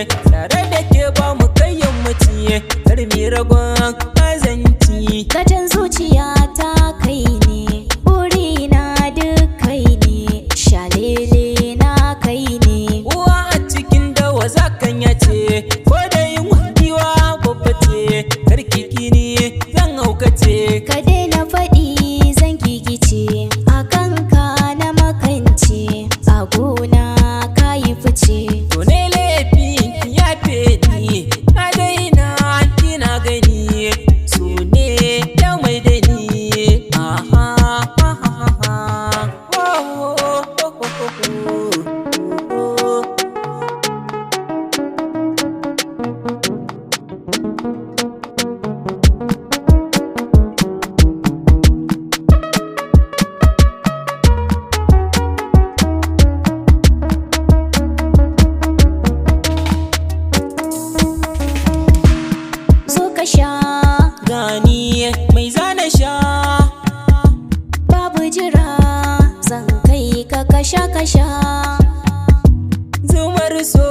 Tare da ke ba mu kai yammaci, karmi ragon azanci. Gatan zuciya ta kai ne, burina duk kai ne, shalele na kai ne. Uwa a cikin dawa zakan ya ce, ko da yin giwa babba ce, karki kini zan haukace. Ka daina faɗi zan gigice, a kanka na makance, a gona ka yi fice. To ne laifi ki yafe ni, na daina kina gani, su ne ya mai da ni. Aha, ha, ha, ha, ha. Oh, oh, oh, oh, oh, oh. Zo ka sha. Gani mai zana sha. Babu jira, zan kai ka ka sha ka sha. Zumar so.